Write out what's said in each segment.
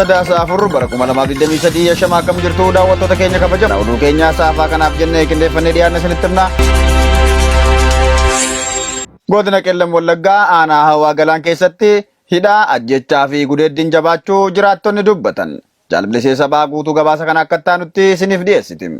Sadaasa 4 bara 2023 yashamaa akkam jirtu daawwattoota keenya kabajamoo. Oduu keenya saafaa kanaaf jennee qindeeffannee dhiyaanne isinitti himna. Godina Qellem Wallaggaa aanaa Hawaa Galaan keessatti hidhaa, ajjechaa fi gudeeddiin jabaachuu jiraattonni dubbatan. Jaalbilisee Sabaa guutuu gabaasa kana akka itti isiniif dhiyeessiti.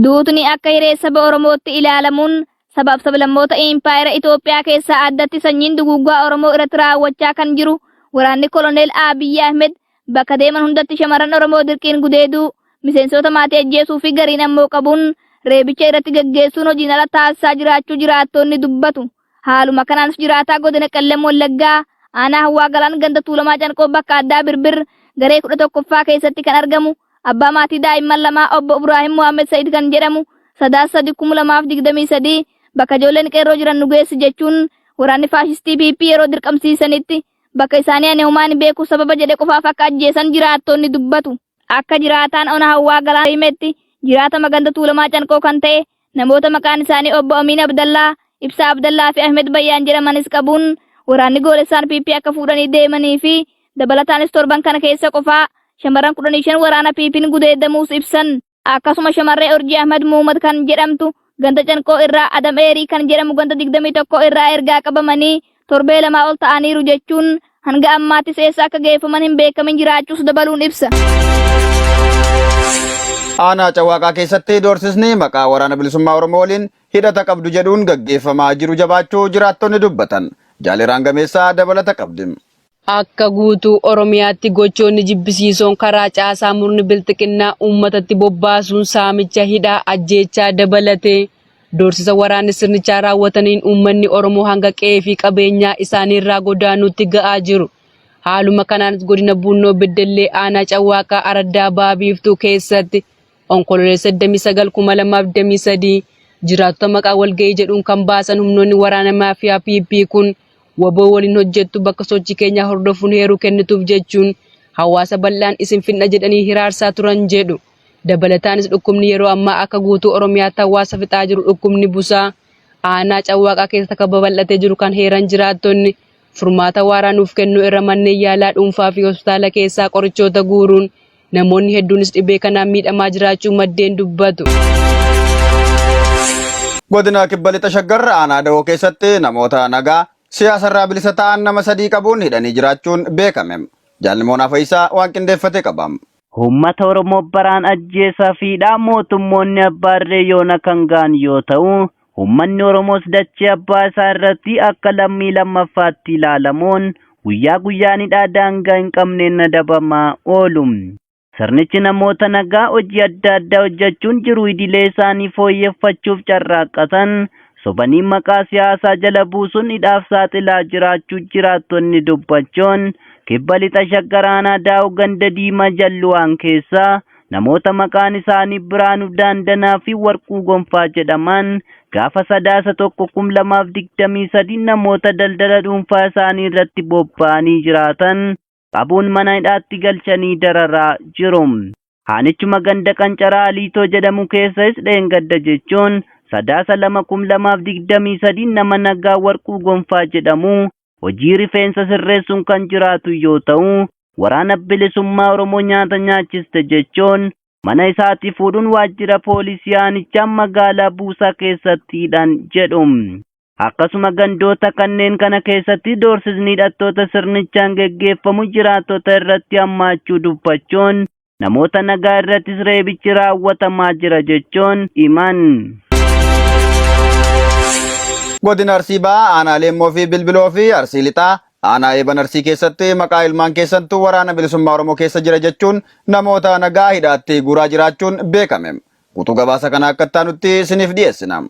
Duutni akka hiree saba Oromootti ilaalamuun sabaaf sablammoota impaayera Itoophiyaa keessaa addatti sanyiin duguuggaa Oromoo irratti raawwachaa kan jiru waraanni Koloneel Abiy Ahmed bakka deeman hundatti shamarran Oromoo dirqiin gudeeduu, miseensota maatii ajjeesuu fi gariin ammoo qabuun reebicha irratti gaggeessuun hojiin ala taasisaa jiraachuu jiraattonni dubbatu. Haaluma kanaanis jiraataa godina Qellem Wallaggaa aanaa Hawwaa Galaan ganda Tuulamaa Canqoo bakka addaa Birbir garee 11ffaa keessatti kan argamu abbaa maatii daa'imman lamaa obbo Ibraahim Mohaammed Sa'id kan jedhamu Sadaasa 3, 2023 bakka ijoolleen qeerroo jiran nu geessi jechuun waraanni faashistii PP yeroo dirqamsiisanitti bakka isaanii ani homaa hin beeku sababa jedhe qofaaf akka ajjeesan jiraattonni dubbatu. Akka jiraataan ona Hawwaa Galaan himetti jiraatama ganda Tuulamaa Canqoo kan ta'e namoota maqaan isaanii obbo Amiin Abdallaa, Ibsaa Abdallaa fi Ahmed Bayyaan jedhamanis qabuun waraanni goolessaan PP akka fuudhanii deemanii fi dabalataanis torban kana keessa qofaa shamarran 15 waraana PP'n gudeedamuus ibsan. Akkasuma shamarree Urjii Ahmed Muhammad kan jedhamtu ganda Canqoo irraa Adam Eerii kan jedhamu ganda 21 irraa ergaa qabamanii torbee lamaa ol ta'aniiru jechuun hanga ammaattis eessa akka geeffaman hin beekamin jiraachuus dabaluun ibsa. Aanaa Cawaaqaa keessatti doorsisni maqaa waraana bilisummaa Oromoo waliin hidhata qabdu jedhuun gaggeeffamaa jiru jabaachuu jiraattonni dubbatan. Jaaliraan Gameessaa dabalata qabdi. Akka guutuu Oromiyaatti gochoonni jibbisiisoon karaa caasaa murni bilxiqinnaa uummatatti bobbaasuun saamicha, hidhaa, ajjeechaa dabalatee doorsisa waraanni sirnichaa raawwataniin uummanni Oromoo hanga qe'ee fi qabeenyaa isaaniirraa godaanuutti ga'aa jiru. Haaluma kanaanis godina Buunnoo Beddellee aanaa Cawwaaqaa Araddaa Baha Biiftuu keessatti Onkololeessa 29, 2023 jiraattota maqaa walga'ii jedhuun kan baasan humnoonni waraana maafiyaa PP kun waboo waliin hojjettu bakka sochii keenyaa hordofuun heeruu kennituuf jechuun hawaasa bal'aan isin finna jedhanii hiraarsaa turan jedhu. Dabalataanis dhukkubni yeroo ammaa akka guutuu Oromiyaatti hawaasa fixaa jiru dhukkubni busaa aanaa Cawwaaqaa keessatti akka babal'atee jiru kan heeran jiraattonni furmaata waaraa nuuf kennuu irra manneen yaalaa dhuunfaa fi hospitaala keessaa qorichoota guuruun namoonni hedduunis dhibee kanaan miidhamaa jiraachuu maddeen dubbatu. Godina Kibba Lixa Shaggar aanaa Dawoo keessatti namoota nagaa siyaasarraa bilisa ta'an nama sadii qabuun hidhanii jiraachuun beekame. Jaalli Moonaa Fayisaa waan qindeeffate qaba. Uummata Oromoo baraan ajjeesaa fi hidhaa mootummoonni abbaa irree yoona kan ga'an yoo ta'u, uummanni Oromoos dachee abbaa isaa irratti akka lammii lammaffaatti ilaalamuun guyyaa guyyaan hidhaa daangaa hin qabneen adabamaa oolu. Sirnichi namoota nagaa hojii adda addaa hojjechuun jiruu idilee isaanii fooyyeffachuuf carraaqqatan sobanii maqaa siyaasaa jala buusuun hidhaaf saaxilaa jiraachuu jiraattonni dubbachuun kibba lixa Shaggar aanaa Daawoo ganda Diimaa Jalluwaan keessaa namoota maqaan isaanii Biraanuu Daandanaa fi Warquu Gonfaa jedhaman gaafa Sadaasa 1, 2023 namoota daldala dhuunfaa isaanii irratti bobba'anii jiraatan qabuun mana hidhaatti galchanii dararaa jiru. Haanichuma ganda Qancaraa Aliitoo jedhamu keessas dheengadda jechuun Sadaasa 2, 2023 nama nagaa Warquu Gonfaa jedhamu hojii rifeensa sirreessuun kan jiraatu yoo ta'u, waraana bilisummaa Oromoo nyaata nyaachiste jechuun mana isaatii fuudhuun waajjira poolisii aanichaa magaalaa Buusaa keessatti hidhan jedhu. Akkasuma gandoota kanneen kana keessatti doorsisni hidhattoota sirnichaan geggeeffamu jiraattota irratti hammaachuu dubbachuun namoota nagaa irrattis reebichi raawwatamaa jira jechuun himan. Godina Arsii Bahaa aanaa Leemmoo fi Bilbiloo fi Arsii Lixaa aanaa Eeban Arsii keessatti maqaa ilmaan keessantu waraana bilisummaa Oromoo keessa jira jechuun namoota nagaa hidhaatti guuraa jiraachuun beekame. Guutuu gabaasa kana akka itti isiniif dhiyeessina.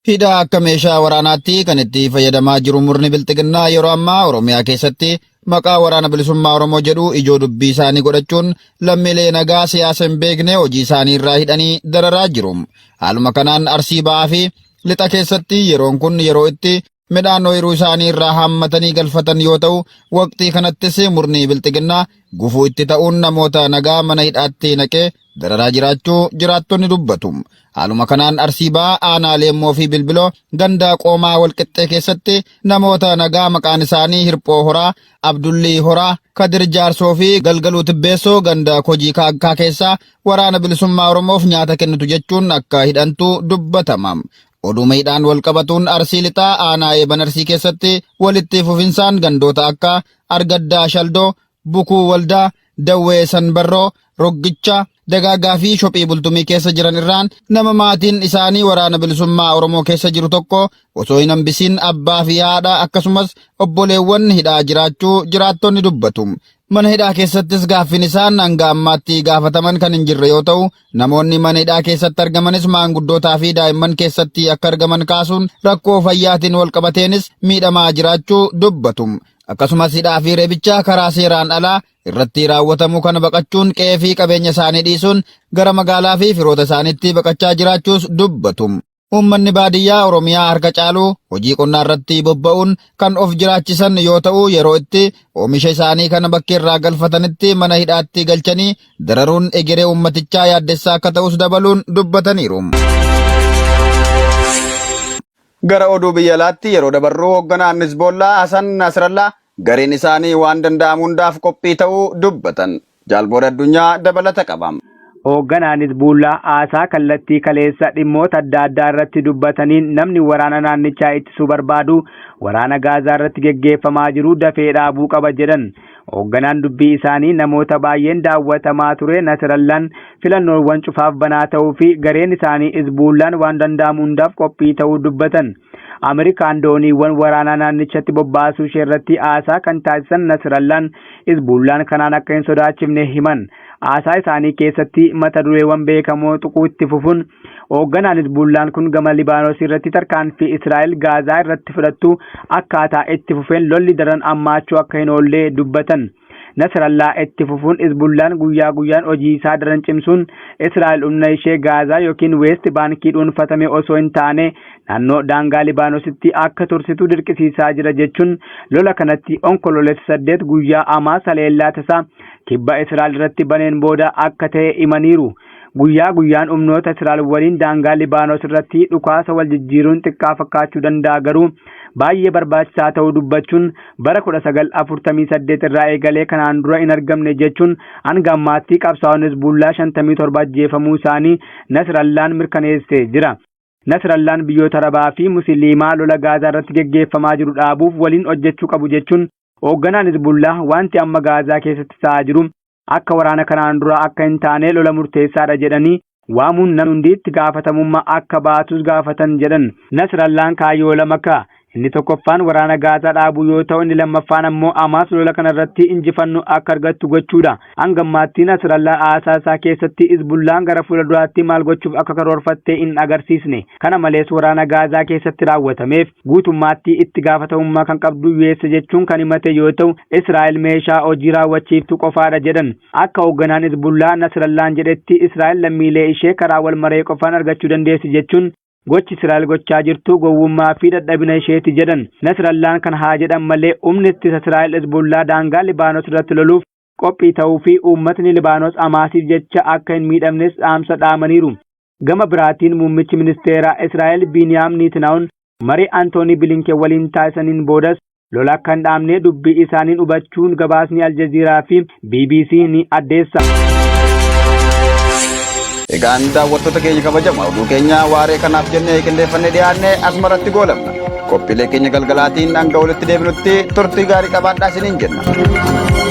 Hidhaa akka meeshaa waraanaatti kan itti fayyadamaa jiru murni bilxiginnaa yeroo ammaa Oromiyaa keessatti maqaa waraana bilisummaa Oromoo jedhu ijoo dubbii isaanii godhachuun lammiilee nagaa siyaasa hin beekne hojii isaanii irraa hidhanii dararaa jiru. Haaluma kanaan Arsii Ba'aa fi Lixa keessatti yeroon kun yeroo itti midhaan ooyiruu isaanii irraa haammatanii galfatan yoo ta'u, waqtii kanattis murni bilxiginnaa gufuu itti ta'uun namoota nagaa mana hidhaatti naqee dararaa jiraachuu jiraattonni dubbatu. Haaluma kanaan Arsii Ba'aa aanaa Leemmoo fi Bilbiloo ganda Qoomaa Walqixxee keessatti namoota nagaa maqaan isaanii Hirphoo Horaa, Abdullii Horaa, Kadir Jaarsoo fi Galgaluu Tibbeessoo ganda Kojii Kaakkaa keessaa waraana bilisummaa Oromoof nyaata kennitu jechuun akka hidhantu dubbatama. Oduma hidhaan wal qabatuun Arsii Lixaa aanaa Eeban Arsii keessatti walitti fufinsaan gandoota akka Argaddaa Shaldoo, Bukuu Waldaa, Dawwee Sanbarroo, Roggicha, Dagaagaa fi Shophii Bultumii keessa jiran irraan nama maatiin isaanii waraana bilisummaa Oromoo keessa jiru tokko osoo hin hambisiin abbaa fi haadha akkasumas obboleewwan hidhaa jiraachuu jiraattonni dubbatu. Mana hidhaa keessattis gaaffiin isaan hanga ammaatti gaafataman kan hin jirre yoo ta'u, namoonni mana hidhaa keessatti argamanis maanguddootaa fi daa'imman keessatti akka argaman kaasuun rakkoo fayyaatiin walqabateenis miidhamaa jiraachuu dubbatu. Akkasumas hidhaa fi reebicha karaa seeraan alaa irratti raawwatamu kana baqachuun qe'ee fi qabeenya isaanii dhiisuun gara magaalaa fi firoota isaaniitti baqachaa jiraachuus dubbatu. Uummanni baadiyyaa Oromiyaa harka caalu hojii qonnaa irratti bobba'uun kan of jiraachisan yoo ta'u yeroo itti oomisha isaanii kana bakkeerraa galfatanitti mana hidhaatti galchanii dararuun egeree uummatichaa yaaddessaa akka ta'us dabaluun dubbataniiru. Gara oduu biyya alaatti yeroo dabarru hoogganaan Hizboollaa Hasan Nasrallaa gareen isaanii waan danda'amu hundaaf qophii ta'uu dubbatan. Jaalboora addunyaa dabalata qaba. Hoogganaan Hizbuullaa haasaa kallattii kaleessa dhimmoota adda addaa irratti dubbataniin namni waraana naannichaa ittisuu barbaadu waraana Gaazaa irratti geggeeffamaa jiru dafee dhaabuu qaba jedhan. Hoogganaan dubbii isaanii namoota baay'een daawwatamaa ture Nasrallaan filannoowwan cufaaf banaa ta'uu fi gareen isaanii Hizbuullaan waan danda'amu hundaaf qophii ta'uu dubbatan. Ameerikaan dooniiwwan waraanaa naannichatti bobbaasuu ishee irratti haasaa kan taasisan Nasrallaan Hizbuullaan kanaan akka hin sodaachifne himan. Haasaa isaanii keessatti mata dureewwan beekamoo tuquu itti fufuun hoogganaan Hizbuullaan kun gama Libaanos irratti tarkaanfii Israa'el Gaazaa irratti fudhattu akkaataa itti fufeen lolli daran hammaachuu akka hin oollee dubbatan. Nasrallaa itti fufuun Hizbullaan guyyaa guyyaan hojii isaa daran cimsuun Israa'el humna ishee Gaazaa yookiin Weest Baankii dhuunfatame osoo hin taane naannoo daangaa Libaanositti akka tursitu dirqisiisaa jira jechuun lola kanatti Onkoloolessa 8 guyyaa Hamaas haleellaa tasaa kibba Israa'el irratti baneen booda akka ta'e himaniiru. Guyyaa guyyaan humnoota Israa'el waliin daangaa Libaanos irratti dhukaasa wal jijjiiruun xiqqaa fakkaachuu danda'a garuu baay'ee barbaachisaa ta'uu dubbachuun bara 1948 irraa eegalee kanaan dura hin argamne jechuun hanga ammaatti qabsaa'onni Hizbullaa 57 ajjeefamuu isaanii Nasrallaan mirkaneessee jira. Nasrallaan biyyoota Arabaa fi Musliimaa lola Gaazaa irratti geggeeffamaa jiru dhaabuuf waliin hojjechuu qabu jechuun hoogganaan Hizbullaa wanti amma Gaazaa keessatti ta'aa jiru akka waraana kanaan dura akka hin taane lola murteessaadha jedhanii waamuun namni hundi itti gaafatamummaa akka baatus gaafatan jedhan. Nasrallaan kaayyoo lama ka'a. Inni tokkoffaan waraana Gaazaa dhaabuu yoo ta'u inni lammaffaan ammoo Hamaas lola kanarratti injifannoo akka argattu gochuudha. Hanga ammaatti Nasrallaan haasaa isaa keessatti Hizbullaan gara fuula duraatti maal gochuuf akka karoorfatte hin agarsiisne. Kana malees waraana Gaazaa keessatti raawwatameef guutummaatti itti gaafatamummaa kan qabdu US jechuun kan himate yoo ta'u Israa'el meeshaa hojii raawwachiiftu qofaadha jedhan. Akka hoogganaan Hizbullaa Nasrallaan jedhetti Israa'el lammiilee ishee karaa wal maree qofaan argachuu dandeessi jechuun gochi Israa'el gochaa jirtu gowwummaa fi dadhabina isheeti jedhan. Nasrallaan kan haa jedhan malee humni ittisa Israa'el Hizbullaa daangaa Libaanos irratti loluuf qophii ta'uu fi uummatni Libaanos Hamaasiif jecha akka hin miidhamnes dhaamsa dhaamaniiru. Gama biraatiin muummichi ministeeraa Israa'el Biiniyaam Niitinaawun marii Antoonii Bilinken waliin taasisaniin boodas lola akka hin dhaabne dubbii isaaniin hubachuun gabaasni Aljaziiraa fi BBC ni addeessa. Egaan daawwattoota keenya kabajamoo oduu keenya waaree kanaaf jennee qindeeffannee dhiyaanne asumarratti goolabna. Qophiilee keenya galgalaatiin hanga walitti deebinutti turtii gaarii qabaadhaa isiniin jenna.